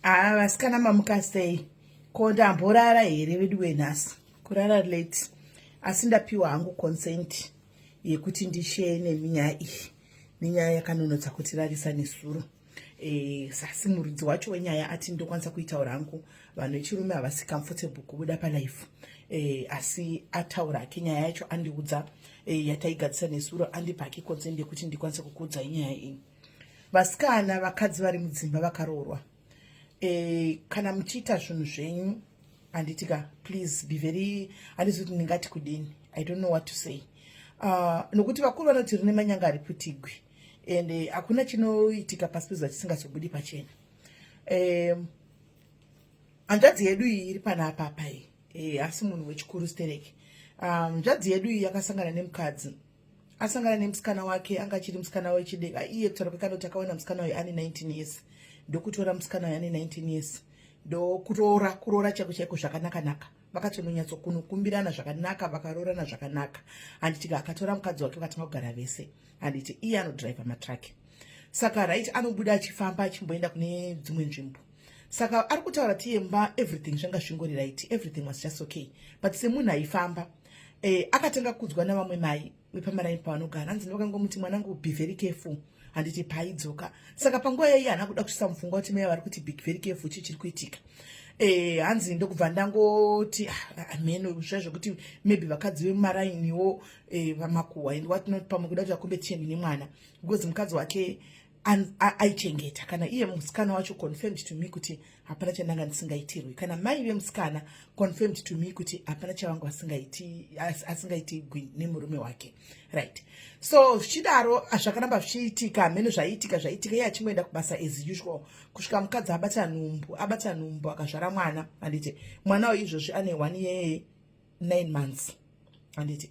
Haa vasikana mamuka sei? Ko ndamborara here veduwe nhasi? Kurara late. Asi ndapiwa hangu consent yekuti ndishare nemi nyaya iyi. Nenyaya yakanonotsa kutirarisa nesuro. E, sasi muridzi wacho wenyaya ati ndokwanisa kuitaura hangu vanhu vechirume havasi comfortable kubuda palife e, asi ataura hake nyaya yacho andiudza e, yataigadzisa nesuro andipa hake consent yekuti ndikwanise kukuudzai nyaya iyi. Vasikana vakadzi vari mudzimba vakaroorwa e, kana muchiita zvinhu zvenyu handiti ka please be very handizi kuti ndingati kudini i don't know what to say nokuti vakuru vanoti rine manyanga hariputigwi and eh, hakuna chinoitika pasi pezuva chisingazobudi pachena hanzvadzi yedu iyi iri panapa apa iyi e, asi munhu wechikuru stereki hanzvadzi yedu iyi yakasangana nemukadzi asangana nemusikana wake anga achiri musikana wechideka iye kutaura kwekanoti akawana musikana uyu ane 19 years ndokutora musikana uyu ane 19 years ndokuroora kuroora chaiko chaiko zvakanaka-naka vakatononyatsokunokumbirana zvakanaka vakaroorana zvakanaka handiti akatora mukadzi wake vakatanga kugara vese handiti iye anodhiraivha matraki saka right anobuda achifamba achimboenda kune dzimwe nzvimbo saka ari kutaura tiyemba everything zvanga zvingori right everything was just okay but semunhu aifamba eh, akatanga kudzwa navamwe mai vepamaraini pavanogara hanzi vakangomuti mwanangu be very careful handiti paaidzoka saka panguva yaiyi haana kuda kusvisa mupfungwa kuti mai vari kuti be very careful chii chiri kuitika e, hanzi ndokubva ndangoti ameno ah, zviya zvekuti maybe vakadzi vemumarainiwo e, vamakuhwa and what not pamwe kuda kuti akompetition nemwana because mukadzi wake aichengeta kana iye musikana wacho confirmed to me kuti hapana chandanga ndisingaitirwi kana mai vemusikana confirmed to me kuti hapana chavanga asingaitigwi nemurume wake right so zvichidaro zvakaramba zvichiitika hameno zvaiitika zvaiitika iye achingoenda kubasa as usual kusvika mukadzi abata nhumbu abata nhumbu akazvara mwana handiti mwana uyu izvozvi ane 1 year 9 months handiti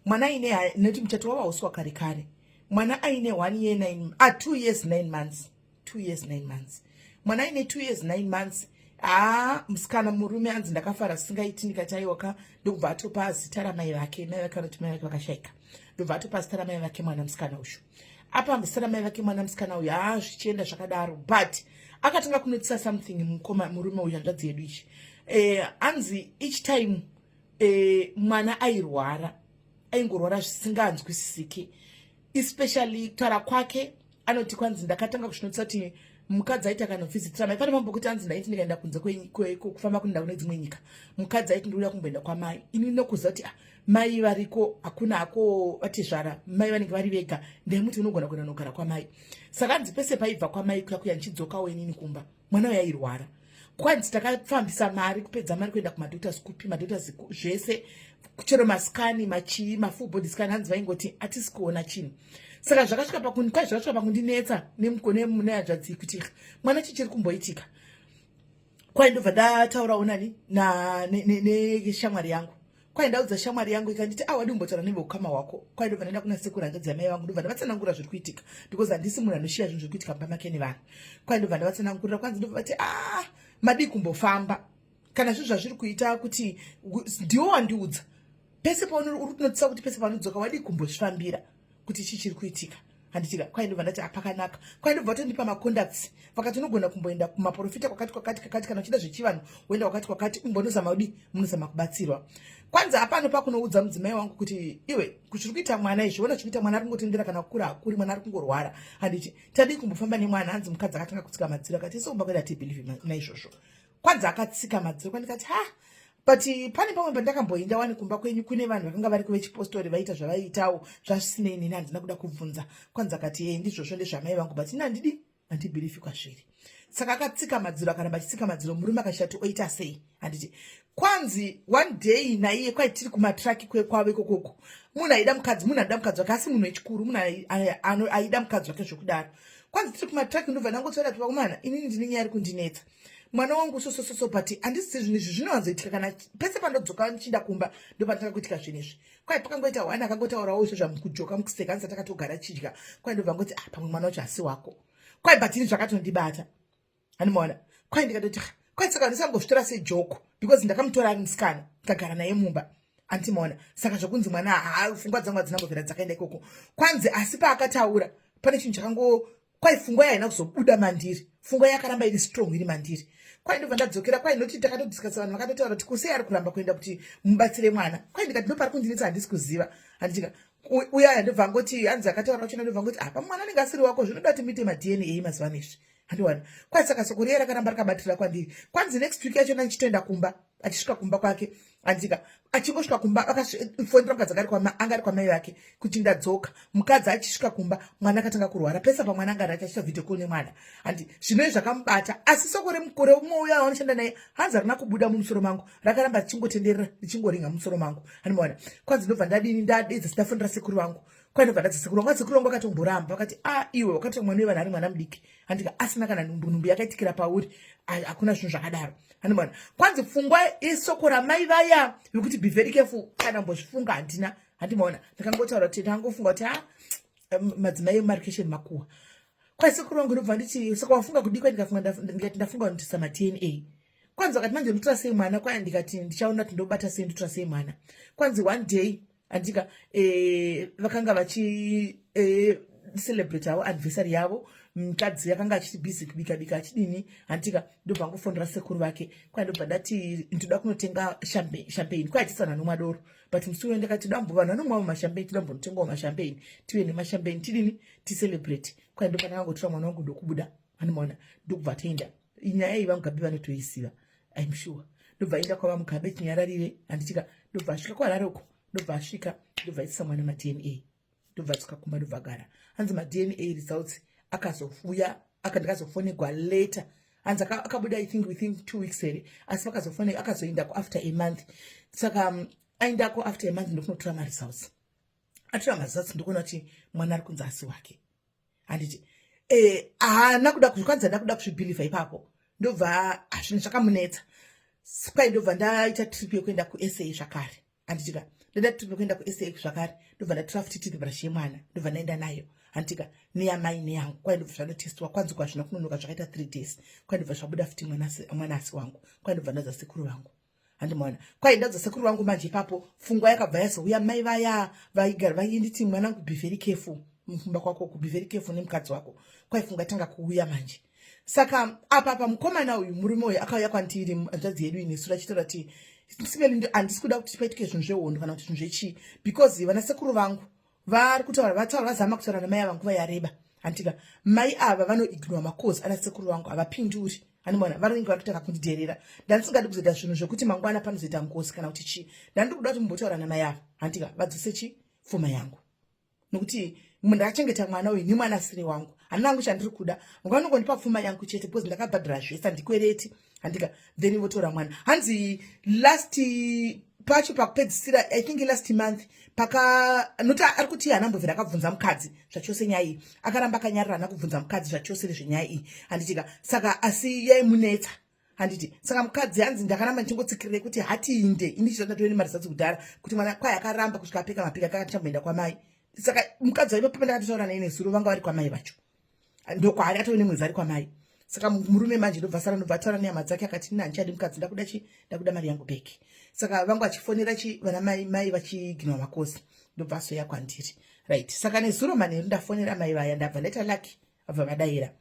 mwana aine nekuti muchato wava usi wakare kare mwana aine 1 year 9 ah, 2 years 9 months 2 years 9 months mwana aine 2 years 9 months haa musikana murume anzi ndakafara zvisingaiti ndikati aiwaka ndokubva atopa zita ramai vake mai vake vanoti mai vake vakashaika ndobva atopa zita ramai vake mwana musikana uyu apa zita ramai vake mwana musikana uyu haa zvichienda zvakadaro but akatanga kunotisa something mukoma murume uyu hanzvadzi yedu ichi eh, anzi each time eh, mwana airwara aingorwara zvisinganzwisisiki especially kutaura kwake anoti kwanzi ndakatanga kuzvinotisa kuti mukadzi aiti akanovhizitira mai pane mambo kuti anzi ndaiti ndikaenda kunze kufamba kuenda kune dzimwe nyika mukadzi aiti ndikuda kumboenda kwamai ini nokuziva kuti ah, mai variko hakuna hako vatizvara mai vanenge vari vega ndaimuti unogona kuenda nogara kwamai saka anzi pese paibva kwamai kuya kuya ndichidzokawo inini kumba mwana uyo airwara kwanzi takafambisa mari kupedza mari kuenda kumadoctors kupi madoctors zvese chero mascan machii mafull body scan hanzi vaingoti hatisi kuona chinhu saka zvakasvika pakundi kwai zvakasvika pakundinetsa nehanzvadzi kuti mwana chii chiri kumboitika kwai ndobva ndataurawo nani neshamwari yangu kwai ndaudza shamwari yangu ikanditi ah wadi kumbotaura neveukama hwako kwai ndobva ndaenda kuna sekuru hanzvadzi yamai vangu ndobva ndavatsanangura zviri kuitika because handisi munhu anoshiya zvinhu zviri kuitika mumba make nevanhu kwai ndobva ndavatsanangurira kwanzi ndobva vati ah madii kumbofamba kana zvinhu zvazviri kuita kuti ndiwo wandiudza pese pauri kunotisa kuti pese paunodzoka wadii kumbozvifambira kuti chii chiri kuitika handitika kwai ndobva ndati apakanaka kwai ndobva vatondipa macontacts vakati unogona kumboenda kumaprofita kwakati kwakati kakati kana uchida zvechivanhu woenda kwakati kwakati umbonozama kudi munozama kubatsirwa kwanzi apano pakunoudza mudzimai wangu kuti iwe zviri kuita mwana izvi ona zviri kuita mwana ari kungotendera kana kukura hakuri mwana ari kungorwara handiti tadii kumbofamba nemwana hanzi mukadzi akatanga kutsika madziro akati ise kumba kwedu hatibelieve naizvozvo kwanzi akatsika madziro kwandikati ha but pane pamwe pandakamboenda wani kumba kwenyu kune vanhu vakanga vari kuvechipostori vaita zvavaiitawo zvazvisinei neni handina kuda kubvunza kwanzi akati e ndizvozvo ndezvamai vangu but ini handidi handibelievi kwazviri saka akatsika madziro akaramba achitsika madziro murume akachati oita sei handiti kwanzi one day naiye kwai tiri kumatraki kwavo ikokoko munhu aida mukadzi munhu aida mukadzi wake asi munhu wechikuru munhu aida mukadzi wake zvokudaro kwanzi tiri kumatraki ndobva ndangotaura kuti vakomana inini ndine nyaya iri kundinetsa mwana wangu sosososo but handisi zvinhu izvi zvinowanzoitika kana pese pandodzoka ndichinda kumba ndopandotanga kuitika zvinhu izvi kwai pakangoita one akangotaurawo izvo zvamukujoka mukuseka handisati akatogara chidya kwai ndobva ngoti ah pamwe mwana wacho hasi wako kwai but ini zvakatondibata handimaona kwai ndikatoti kwai saka ndisangozvitora sejoke because ndakamutora ari musikana ndikagara naye mumba andimaona saka zvokunzi mwana ha pfungwa dzangu hadzina mbobvira dzakaenda ikoko kwanzi asi paakataura pane chinhu chakango kwai pfungwa yaina kuzobuda mandiri. Pfungwa yakaramba iri strong iri mandiri. Kwai ndobva ndadzokera, kwai noti takatodiscussa, vanhu vakatotaura kuti kusei ari kuramba kuenda kuti mubatsire mwana. Kwai ndikati ndopari kundinetsa, handisi kuziva, handitika? Uyaya ndobva angoti, hanzi akataura vachona, ndobva angoti apa mwana anenge asiri wako, zvinoda kuti muite maDNA mazuva ano izvi, handiwana. Kwai saka soko riya rakaramba rakabatirira kwandiri. Kwanzi next week yachona ndichitoenda kumba, achisvika kumba kwake, andika, achingosvika kumba akafonera mukadzi anga ari kwamai vake kuti ndadzoka. Mukadzi achisvika kumba, mwana akatanga kurwara. Pese pamwana anga ari achiita video call nemwana, handi zvinoi zvakamubata. Asi soko remukore umwe uya wanoshanda naye, hanzi harina kubuda mumusoro mangu, rakaramba richingotenderera, richingoringa mumusoro mangu, handimaona. Kwanzi ndobva ndadini? Ndadedza, ndafonera sekuru vangu. Kwainobva ndadza sekuru vangu, sekuru vangu vakatomboramba, vakati, "A, ah, iwe wakatora mwana wevanhu ari mwana mudiki, handika, asina kana nhumbu yakaitikira pauri, hakuna zvinhu zvakadaro," handimaona. Kwanzi pfungwa isoko ramai vaya vekuti be very careful, kana mbozvifunga handina, handimaona. Ndakangotaura kuti ndangofunga kuti a ah, madzimai emarikesheni makuhwa. Kwai sekuru vangu ndobva nditi, "Saka wafunga kudii?" Ndikafunga, ndikati ndafunga kundisa maDNA. Kwanzi vakati, "Manje ndotora sei mwana?" Kwai ndikati ndichaona kuti ndobata sei, ndotora sei mwana. Kwanzi one day, andika, vakanga vachi celebrate avo anniversary yavo, mukadzi akanga achiti busy kubika bika achidini, handika. Ndobva angofonera sekuru vake. Kwai ndobva ndati ndoda kunotenga champagne. Kwai hatisana nomwa doro, but musi uyo ndakati dambo vanhu vanomwawo mashampagne, toda mbonotengawo mashampagne, tive nemashampagne, tidini, ticelebrate. Kwai ndobva ndakangotora mwana wangu ndokubuda, anomaona, ndokubva taenda. Nyaya iyi vaMugabe vanotoiziva, I'm sure. Ndobva aenda kwavaMugabe chinyararire, handitika. Ndobva asvika kuHarare uko, ndobva asvika, ndobva aitisa mwana maDNA, ndobva adzoka kumba, ndobva agara. Hanzi maDNA results akazouya, ndakazofonegwa later. Hanzi akabuda, I think within 2 weeks here, asi vakazofone akazoendako after a month. Saka aendako after a month ndokunotora maresults. Atora maresults, ndokuona kuti mwana ari kunzi asi wake, handiti? Haana kuda, kwanzi handa kuda kuzvibhilivha ipapo. Ndobva zvinhu zvakamunetsa. Kwai ndobva ndaita trip yekuenda kuSA zvakare, handitika? Ndaita trip yekuenda kuSA zvakare, ndobva ndatora futi toothbrush yemwana, ndobva ndaenda nayo, handitika, neyamai neyangu. Kwai ndobva zvanotestiwa. Kwanzi kwazvina kunonoka, zvakaita 3 days. Kwai ndobva zvabuda futi mwana asi wangu. Kwai ndobva ndadza sekuru vangu, handimaona. Kwai ndadza sekuru vangu manje ipapo pfungwa yakabva yazouya. Mai vaya vaigara vainditi, "Mwanangu, be very careful mufumba kwako, be very careful nemukadzi wako." Kwai pfungwa yatanga kuuya manje. Saka apa pa mukomana uyu, murume uyu akauya kwandiri, hanzvadzi yedu inesu, rachitaura kuti simeli, handisi kuda kuti paitike zvinhu zvehondo kana kuti zvinhu zvechii, because vana sekuru vangu vari kutaura, vataura, vazama kutaura namai ava nguva yareba, handitika? Mai ava vanoignora macalls ana sekuru vangu, havapinduri, handimaona. Vanenge vari kutanga kundidherera. Ndandisingadi kuzoita zvinhu zvekuti mangwana panozoita ngozi kana kuti chii. Ndandiri kuda kuti mumbotaura namai ava, handitika, vadzose chi pfuma yangu, nokuti ndakachengeta mwana uyu nemwana asiri wangu. Handina hangu chandiri kuda, vanongondipa pfuma yangu chete, because ndakabhadhara zvese, handikwereti, handika. Then votora mwana. Hanzi last pacho pakupedzisira, I think last month, paka noti ari kuti haana mbobvira akabvunza mukadzi zvachose nyaya iyi. Akaramba akanyarara, haana kubvunza mukadzi zvachose nezvenyaya iyi, handitika? Saka asi yaimunetsa, handiti? Saka mukadzi, hanzi ndakaramba ndichingotsikirire kuti hatiinde ini chitandatove nemaresults kudhara kuti mwana. Kwai akaramba kusvika apeka mapika, kakachamboenda kwamai. Saka mukadzi waipo papa ndakatotaura naye nezuro, vanga vari kwamai vacho, ndokwaari atove nemwedzi ari kwamai. Saka murume manje ndobva sara, ndobva ataura nehama dzake, akati, "Ina handichadi mukadzi, ndakuda chi ndakuda mari yangu back." Saka vangu vachifonera chi vana mai, mai vachiginwa makosi, ndobva azoya kwandiri, right? Saka nezuro manheru ndafonera mai vaya, ndabva ndaita lucky, vabva vadavira.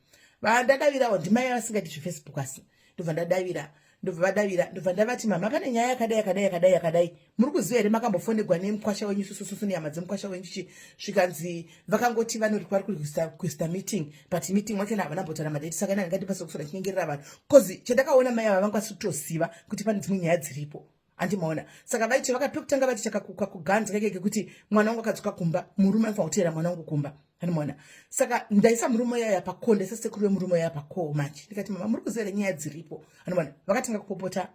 Vandadavirawo ndimai vasingaiti zveFacebook, asi ndobva ndadavira, ndobva vadavira. Ndobva ndavati, "Mama, pane nyaya yakadai, yakadai, yakadai, yakadai. Muri kuziva here makambofonegwa nemukwasha wenyu susususu nehama dzemukwasha wenyu chi?" Zvikanzi vakangoti vanori vari kurequesta meeting, but meeting wachona havana mbotaura madate. Saka ina ndingatipasa kusora chinyengerera vanhu, cause chandakaona mai ava vanga vasi kutoziva kuti pane dzimwe nyaya dziripo, handimaona. Saka vaiti vakapekutanga vati chakakuganza keke kekuti mwana wangu akadzoka kumba, murume anofanira kuteera mwana wangu kumba, handimaona. Saka ndaisa murume yaya pacall, ndaisa sekuru vemurume yaya pacall manje. Ndikati, "Mama, muri kuziva here nyaya dziripo?" Handimaona. Vakatanga kupopota,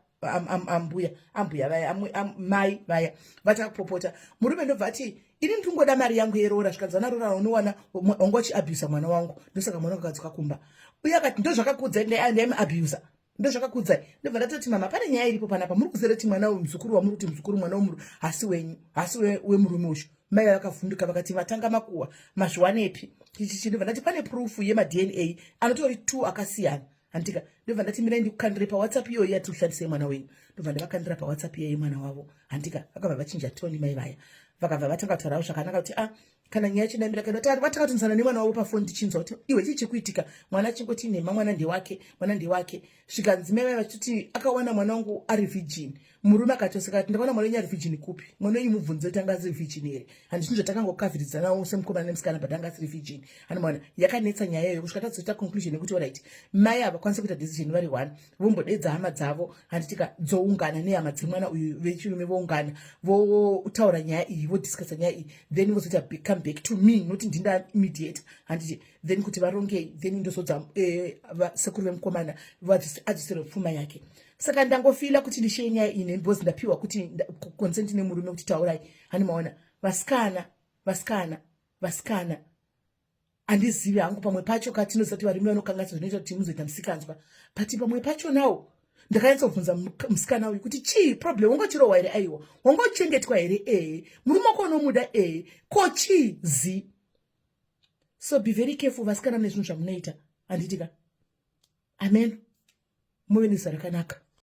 ambuya, ambuya vaya, mai vaya vatanga kupopota. Murume ndobva ati, "Ini ndingoda mari yangu yeroora." Zvikanzi, "Vana roora unowana wanga uchiabusa mwana wangu, ndosaka mwana wangu akadzoka kumba." Uye akati, "Ndozvakakuudzai, ndaimuabusa, ndozvakakuudzai." Ndobva ndatoti, "Mama, pane nyaya iripo panapa. Muri kuziva kuti mwana muzukuru wamuri kuti muzukuru, mwana wemuru hasi wenyu, hasi wemurume uyu?" Mai vakavhunduka, vakati, "Vatanga makuhwa, mazviwanepi chichichi?" Ndobva ndati, "Pane proof yemaDNA anotori two akasiyana, handika?" Ndobva ndati, "Mirai ndikukandire paWhatsApp iyoyi yatiri kushandisai mwana wenyu." Ndobva ndavakandira paWhatsApp iyoyi mwana wavo, handika? Vakabva vachinja tone mai vaya, vakabva vatanga kutaurawo zvakanaka kuti, "A ah, Kana nyaya chinamira kana vatakatonisana nemwana wavo pafoni, tichinzwa kuti iwe, chii chikuitika? Mwana achingoti nhema, mwana ndewake, mwana ndewake. Zvikanzi mai vai vachiti akawana mwana wangu ari virgin. Murume akatoseka ati, "Ndakaona mwana wenyu ari virgin kupi? Mwana wenyu mubvunze kuti anga asiri virgin here." Handi zvinhu zvatakangokavhiridzanawo semukomana nemusikana, but anga asiri virgin. Anomaona yakanetsa nyaya iyoyo kusvika tazoita conclusion yekuti alright, mai havakwanisi kuita decision vari one, vombodedza hama dzavo, handitika, dzoungana nehama dzemwana uyu vechirume, voungana, votaura nyaya iyi, vodiscussa nyaya iyi, then vozoita come back to me, noti ndinda mediator, handiti? Then kuti varongei, then ndozodza sekuru vemukomana adzisirwe pfuma yake. Saka ndangofeela kuti ndishare nyaya iyi because ndapiwa kuti consent nemurume kuti taurai. Hani maona, vasikana, vasikana, vasikana, handizivi hangu. Pamwe pacho katinoziva kuti varume vanokanganisa, zvinoita kuti muzoita musikanzwa, but pamwe pacho nawo ndakanyatsobvunza musikana uyu kuti chii problem? Wangochirohwa here? Aiwa. Wangochengetwa here? Ehe. Murume wako unomuda? Ehe. Ko chii zi? So be very careful, vasikana, nezvinhu zvamunoita, handitika? Amen. Muve nezuva rakanaka.